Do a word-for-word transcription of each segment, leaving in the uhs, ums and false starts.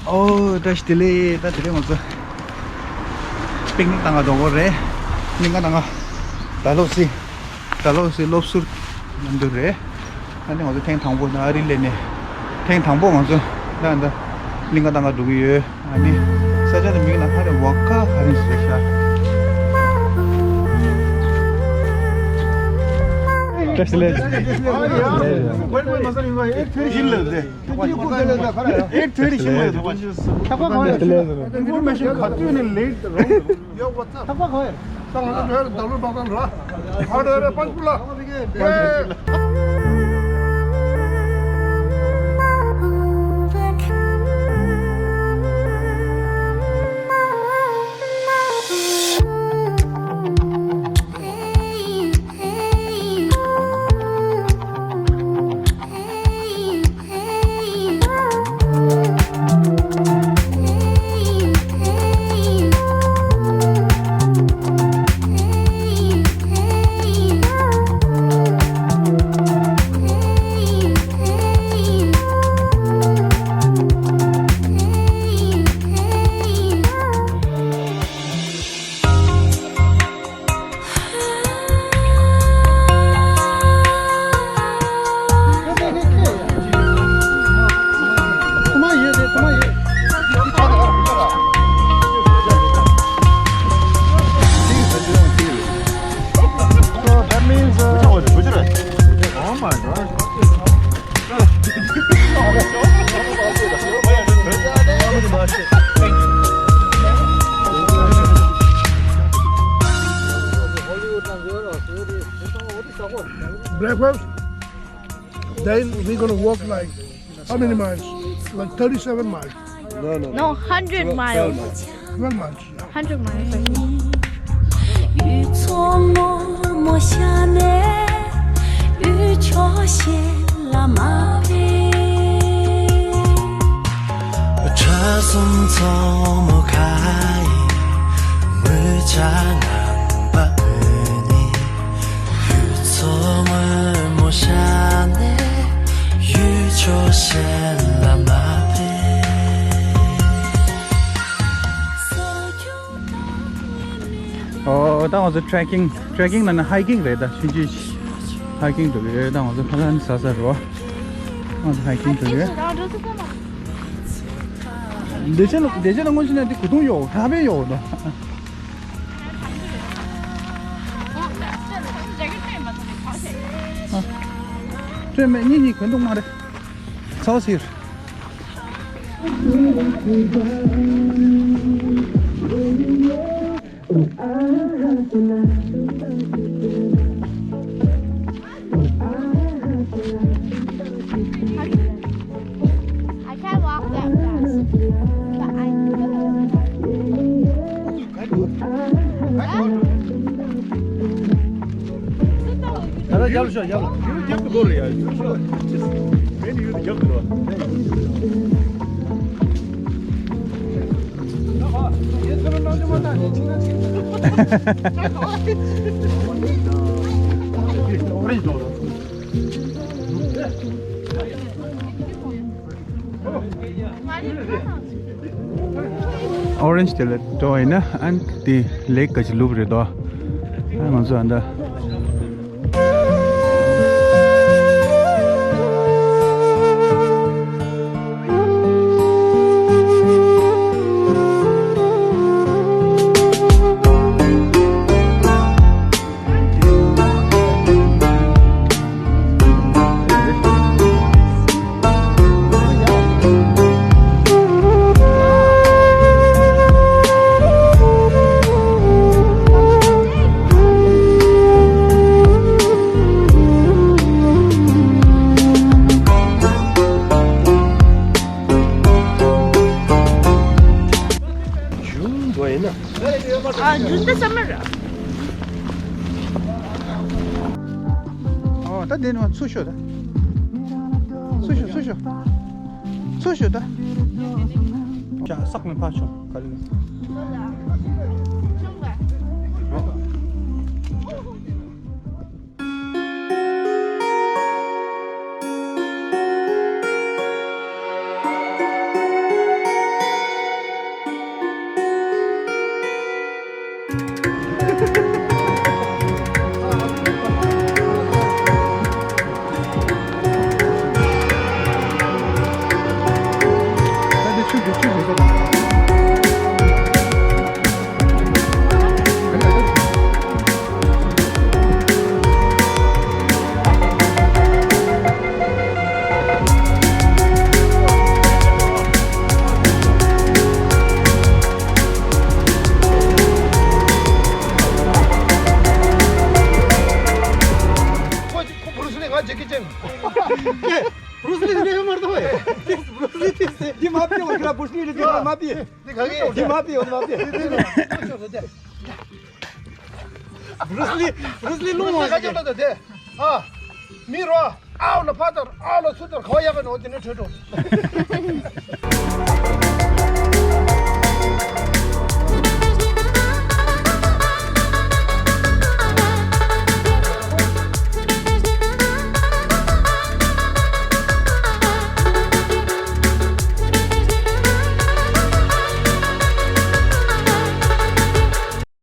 ཨོ་བཀྲ་ཤིས་བདེ་ལེགས། ད་དེ་རིང་ང་ཚོ་པིག་ནིག་བཏང་ག་འགྲོ་གི་རེད། གླིང་ག་བཏང་ག་ད་ལོ་སི། ད་ལོ་སི་སློབ་ཟུར་མཉམ་དུ་རེད། ཨ་ནི་ང་ཚོ་ཐེངས་དང་པོ་ན་ཨ་རི་སླེབས་ནས། ཐེངས་དང་པོ་ང་ཚོ་ད་ད་གླིང་ག་བཏང་ག་འགྲོ་གི་ཡོད། ཨ་ནི་ས་ཆ་དེ་མིང་ལ་ཧ་རེ་ཝ་ཀ་ཧ་རེ་ཟེར་ཤག་བཀྲ་ཤིས་བདེ་ལེགས། Information cut to any late, wrong? Yo, what's up? So that means, uh, oh my God. Breakfast. Then we're gonna walk like how many miles? Like thirty-seven miles. No, no, no. No, hundred miles. Twelve miles. Hundred miles, I think. ཨོ། ད་ང་ཚོ་ཊེག་ཀིང་། ཊེག་ཀིང་ལབ་ན་ཧའི་ཀིང་རེད། ད་ཆུང་ཆུང་ཧའི་ཀིང་འགྲོ་གི་རེད། ད་ང་ཚོ་ཁ་ལག་ཟ་ཟ་རོ། ང་ཚོ་ཧའི་ཀིང་འགྲོ་གི་རེད། འདི་ཆ་ལ། འདི་ཆ་ལ་སྔོན་ཆུ་ནས་འདི་གོས་ཐུང་ཡོད། ཧ་པེ་ཡོད་ད། སྤྲོད་མེད། གཉིས་གཉིས་གོན་འདུག་མ་རེད། ཚ་བ་ཟེར། I can't walk that fast, but I can. ད་ལྟ་རྒྱབ་ལ་ཤོག་རྒྱབ་ལ། ཡུལ་རྒྱབ་ཏུ་འགྲོ་རེད་ཡ། ཡུལ་ཤོག་ཅིས། མེད་ནི་ཡུལ་དུ་རྒྱབ་ཏུ་འགྲོ། ཨོ་རེན་ཇི་དེ་ལ་འགྲོ་བ་ཡིན་ན་ཨན་དེ་ལེག་ག་ཅི་ལུབ་རེད་དོ། ཨ་ང་ཚོ་ཨ་འདྲ། ཨ། འདི་ད་ས་མ་ར། ཨོ། ད་འདི་ནང་ཚུར་ཤོག་ད། ཚུར་ཤོག་ཚུར་ཤོག་ཚུར་ཤོག་ད། ཅང་སག་མི་ཕ་ཆུང་ག་ལི། ཁྱོད་ཁྱོད་བུ་སི་ལི་རེད། དེ་མ་པི། འདི་ག་གི། འདི་མ་པི། འོ་མ་པི། བུ་སི་ལི། བུ་སི་ལི་ལུང་བ་ཞིག་ཨ། མི་རོ། ཨའོ་ལ་ཕ་དར། ཨའོ་ལ་ཚུ་དར། ག་བ་ཡག་ག་ནོ་དེ་ནས་བྲོས་འགྲོ།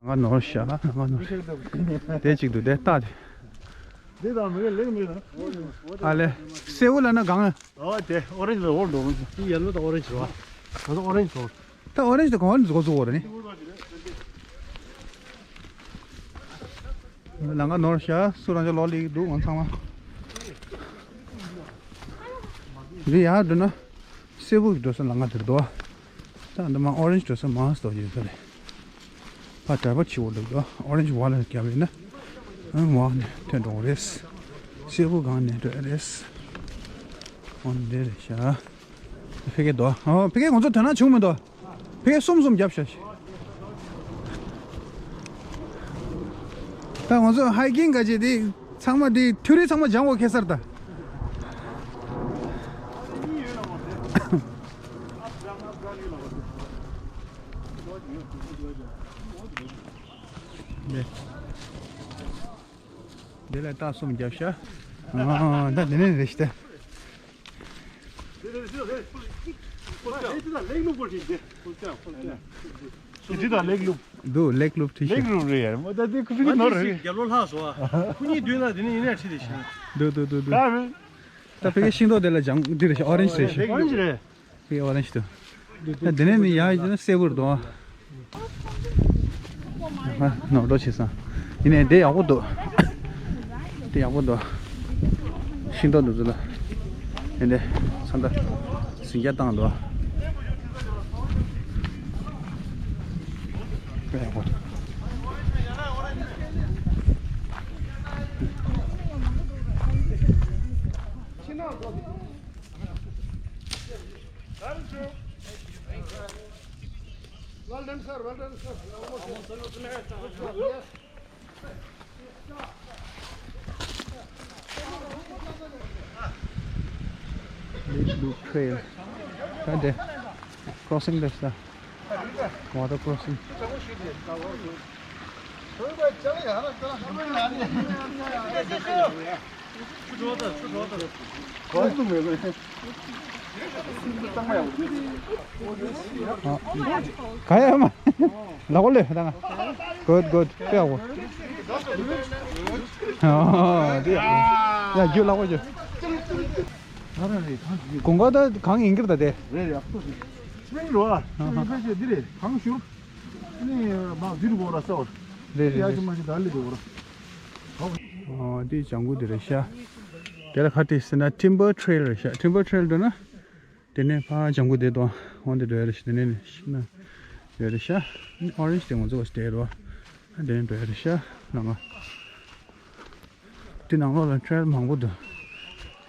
ང་ནོར་ཤག་ང་ནོར་ཤག་དེ་གཅིག་ཏུ་དེ་ལྟ་དེ། འདི་དང་མི་གི་ལེགས་མི་དང་། ཨ་ལེ། སེར་པོ་ལ་ན་གང་། ཨོ་དེ་ཨོ་རེན་ཇི་ལ་འོར་འགྲོ། འདི་ཡེ་ལོ་དང་ཨོ་རེན་ཇི་རེད་བ། ང་ཚོ་ཨོ་རེན་ཇི་ཐོག་ད་ཨོ་རེན་ཇི་དེ་གང་འཛུགས་འཛུགས་འོར་ནི། ལང་ཀ་ནོར་ཤག་སུ་རང་ཅག་ལོག་ལིག་འདུག་ང་ཚང་མ། འདི་ཡར་འགྲོ་ན། སེར་པོ་གི་འགྲོ་ས་ལང་ཀ་དེར་འདུག་ད་འདི་མ་ཨོ་རེན་ཇི་འགྲོ་ས་མང་སྟོ་ཡོད་ས་རེད། ཕ་དྲ་པ་ཆེ་བོ་འདུག་དོ། ཨོ་རེན་ཇི་ཝ་ལ་རྒྱབ་ཡིན་ན། ཨང་ཝ་ནས་ཐོན་འགྲོ་གི་རེད། སེར་པོ་སྒང་ནས་འགྲོ་ཡ་རེད། ཨོ་འདི་རེད་ཤག་ཕ་གི་འདུག་ཨོ་ཕ་གི་ང་ཚོ་དོན་དག་བྱུང་མི་འདུག་ཕ་གི་གསུམ་གསུམ་རྒྱབ་ཤག་ད་ང་ཚོ་ཧའི་ཀིང་ག་ཅིག་དེ་ཚང་མ་དེ་ཐུ་རི་ཚང་མ་སྦྱང་དགོས་ཁེལ་ས་རེད་ད། དེ་ལ་རྟགས་གསུམ་བརྒྱབ་ཤག་ཨ་ད་དེ་ནས་རེད་ཤག་ད། འདི་ད་ལེགས་ལུག་འདུག་ལེགས་ལུག་ཐུ་ཤག་ལེགས་ལུག་རེད་ཡ། མ་ད་འདི་ཁུ་ཕི་ནོར་རེད། རྒྱབ་ལོགས་ལྷག་སོང་ཨ། ཁུ་གཉིས་བསྡུས་ན་དེ་ནས་ཡིན་ན་ཁྲིད་དེ་ཤག་འདུག་འདུག་འདུག་འདུག་ད་ཕ་གི་ཤིང་ཏོག་དེ་ལ་སྦྱང་འདི་རེད་ཤག་ཨོ་རེན་ཇི་རེད་ཤག་ཨོ་རེན་ཇི་རེད། དེ་ཨོ་རེན་ཇི་འདུག་ད་དེ་ནས་ནི་ཡར་ཡིན་ན་སེར་པོ་རེད་འདུག་ཨ། ནོར་འགྲོ་བྱེད་སོང་། ཡིན་ནའི་དེ་ཡག་པོ་འདུག་དེ་ཡག་པོ་འདུག་ཤིང་ཏོག་འདི་ཚོ་ལ་ཡིན་ནའི་ཚང་ད་ཟིང་རྒྱ་བཏང་འདུག་དཔེ་ཡག་པོ་འདུག Well done, sir. Well done, sir. Almost. Yes. Big Loop Trail. Right there. Crossing this, uh, water crossing. ག་ཡ་མ། ལ་གོ་ལེ་ད་ང་། Good, good. དཔེ་ཡག་པོ། ཨ་དེ་ཡག་པོ། ཡ་རྒྱུ་ལ་གོ་རྒྱུ། གོང་ག་ད་གང་ཡིན་གྱི་རེད་ད་དེ། རེད་རེད། ཨ་ཁུ་སི་སྤྲིང་རོ་ཨ། ཨ་ཧ། དཔེ་ཆ་འདི་རེད། གང་ཞུར། ནི་མ་འདི་རུ་བོ་ར་ས་བར། རེད་རེད་ཡ་རེད། ཅི་མ་ཅི་ད་ལི་རུ་བོ་ར། ཨོ་འདི་ལྗང་གུ་འདི་རེད་ཤག་དེ་ལ་ཁ་ཏི་སི་ན་Timber Trail རེད་ཤག Timber Trail འགྲོ་ན། དེ་ནས་ཕར་ལྗང་གུ་དེ་དང་འོང་དེ་འགྲོ་ཡ་རེད་ཤག་དེ་ནས་ནི་ཤི་ན་ཡོད་རེད་ཤག་ཨོ་རེན་ཇི་དེ་ང་ཚོ་བ་ཞིག་དེ་རེད་བ། དེ་ནས་འགྲོ་ཡ་རེད་ཤག་ལ་ང་། དེ་ནང་ལོགས་ལ་ཁྲེལ་མང་པོ་འདུག་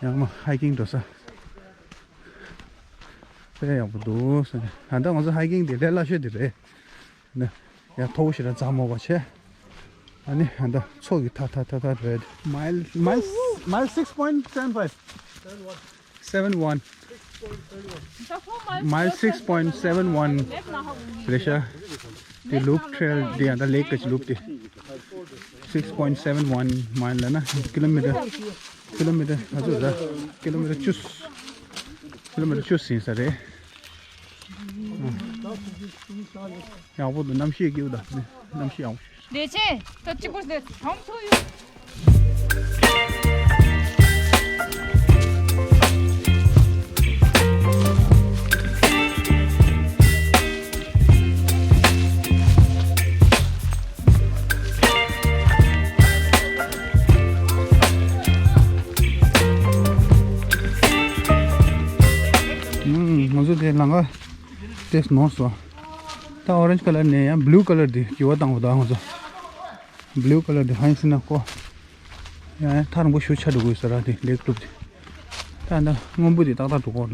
ཡང་མ་ཧའི་ཀིང་འགྲོ་ས། དཔེ་ཡག་པོ་འདུག་ཟེར་ནས། ད་ལྟ་ང་ཚོ་ཧའི་ཀིང་དེ་ལས་སླ་ཤོས་དེ་རེད། ནི། ཡང་མཐོ་པོ་ཞིག་ལ་འཛེག་མོ་བ་བྱས། ཨ་ནི་ད་ལྟ་མཚོ་གི་མཐའ་མཐའ་མཐའ་མཐའ་རེད། Mile, mile, mile six point seven five. Seven one. Mile six point seven one རེད་ཤག་དེ་Loop Trail དེ་ཡང་ད་ལེག་གི་ལུབ་དེ། Six point seven one mile ལབ་ན་ཀི་ལོ་མི་ཊར། ཀི་ལོ་མི་ཊར་ང་ཚོ་ད་ཀི་ལོ་མི་ཊར་བཅུ། ཀི་ལོ་མི་ཊར་བཅུ་ཟིན་ས་རེད། ཡག་པོ་འདུག་གནམ་གཤིས་སྐྱིད་པོ་དང་གནམ་གཤིས་ཡག་པོ་ཞིག་བདེ་ཆེན་ད་གཅིག་པུ་བདེ་གང་ཐུག་ཡོད། ང་ཚོ་དེ་ལང་ཀ་དེ་ནོར་སོང་། ད་orange colour ནས་ཡང་blue colour དེ་འགྱུར་བ་བཏང་བ་དང་ང་ཚོ། blue colour དེ་ཧ་ཡིན་སྲིད་ན་ཁོ། ཡང་ཡང་ཐག་རིང་པོ་ཞུ་ཆ་འགྲོ་དགོས་ས་ར་དེ་ལེགས་གྲུབ་དེ། ད་ད་སྔོན་པོ་དེ་ཏག་ཏག་འགྲོ་གོ་ལ།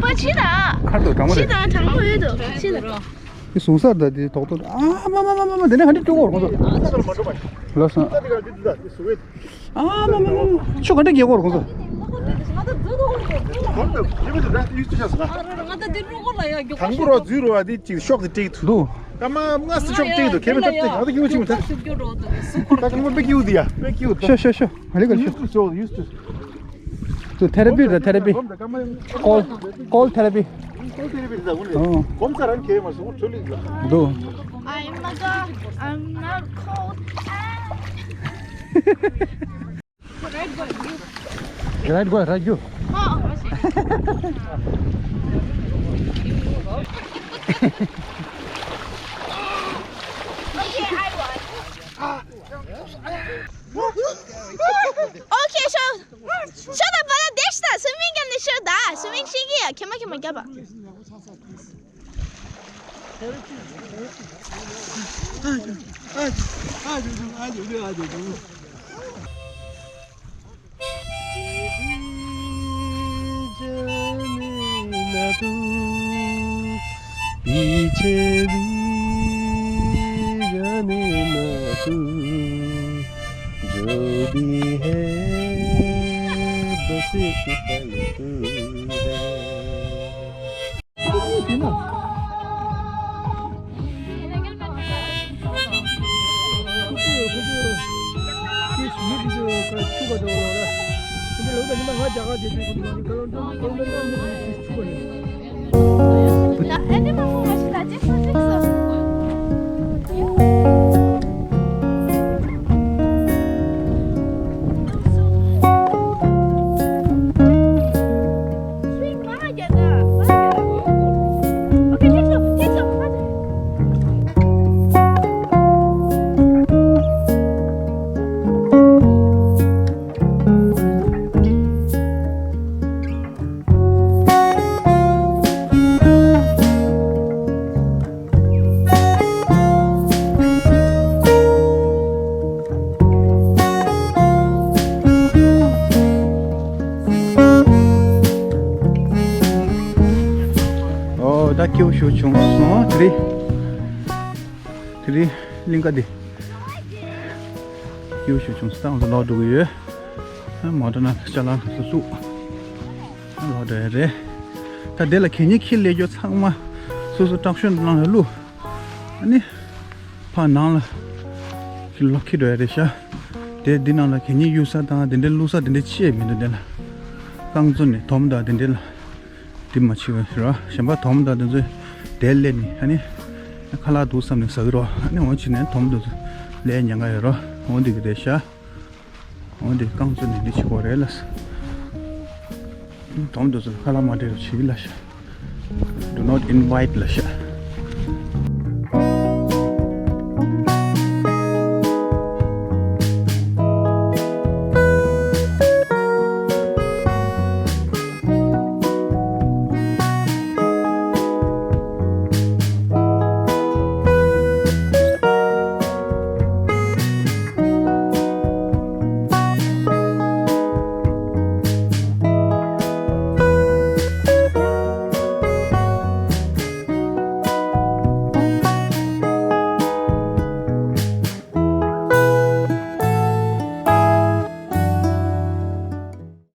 པ་ཕྱི་དང་། ཁར་དུ་གྲང་མོ་ཕྱི་རེད། དང་གྲང་མོ་ཡོད་དོ། ཕྱི་དང་། འདི་ཟུང་ས་ད་འདི་ཐོག་ཐོག་ཨ་མ་མ་མ་མ་མ། འདི་ནས་ག་འདྲ་སྤྲོད་དགོས་རེད་ཁོང་ཚོ། ལ་སོང་། ཨ་མ་མ་མ་མ། ཆུ་ག་འདྲ་རྒྱག་དགོས་རེད་ཁོང་ཚོ། དང་པོ་རོ་འཛུལ་རོ་ཨ་འདི་ཅིག་ཤོག་དེ་སྤྲད་ཐུབ། འདུག་ཨ་མ་ང་སི་ཤོག་སྤྲད་ཐུབ། ཁེ་མེད་ཐབས་ཏེ་ང་ད་ཀྱི་ཡོད་ཅིག་མ་ཐབས། ད་ཀྱི་མ་པེ་ཀྱི་ཡོད་དེ་ཡ་པེ་ཀྱི་ཡོད། ཤོ་ཤོ་ཤོ། ཨ་ལེ་ག་ཤོ། Used to, so used to. So therapy ར་therapy. Cold, cold therapy. Cold therapy རེད་ད་ངོ་ནས། ཨོ། གོམས་ས་རང་གས་མ་སོང་ཚོད་ལིག་ལ། འདུག I'm not, I'm not cold. Right, go, right, go. Oh, okay. Okay, I won. Okay, so, so the brother this the swimming and the show that swimming shiggy. Come on, come on, come on. पीछे भी जाने ना तू, जो भी है, बस एक पल तू है। ད་སྐྱིད་པོ་ཞིག་བྱུང་སོང་། དེ་རིང་དེ་རིང་གླིང་ག་འདི་སྐྱིད་པོ་ཞིག་བྱུང་སོང་། ད་ང་ཚོ་ལོག་འགྲོ་གི་ཡོད། མོ་ཊ་ནང་ལ་ཅ་ལག་དེ་ཚོ་བཙུགས། ལོག་འགྲོ་ཡ་རེད། ད་དེ་ལ་གད་སྙིགས་ཁྱེར་སླེབས་རྒྱུ་ཚང་མ་སོ་སོ་བཀྲག་ཤོས་ནང་ལ་བླུགས། ཨ་ནི་ཕར་ནང་ལ་ཁྱེར་ལོག་ཁྱེར་འགྲོ་ཡ་རེད་ཤག་དེ་འདི་ནང་ལ་གད་སྙིགས་གཡུག་ས་དང་དེ་འདྲའི་བླུགས་ས་དེ་འདྲའི་ཅི་ཡང་མི་འདུག་དེ་ལ་རྐང་བཙུགས་ནས་དོམ་དང་དེ་འདྲའི་ལ་འདི་མ་བྱེད་པ་ཞིག་ར། གཞན་པ་དོམ་དང་དེ་ཚོ་དེར་སླེབས་ནས་ཨ་ནི་ཁ་ལག་འདུག་བསམ་ནས་ཟ་གི་རོ། ཨ་ནི་འོ་བྱས་ནས་དོམ་དེ་ཚོ་ལས་ཉེན་ཁ་ཡོད་རོ། འོ་འདི་གི་རེད་ཤག་འོ་འདི་རྐང་བཙུགས་ནས་འདི་བྱེད་དགོས་རེད་ལ། དོམ་དེ་ཚོ་ཁ་ལག་མ་སྤྲད་རོགས་བྱེད་ལ་ཤག Do not invite ལ་ཤག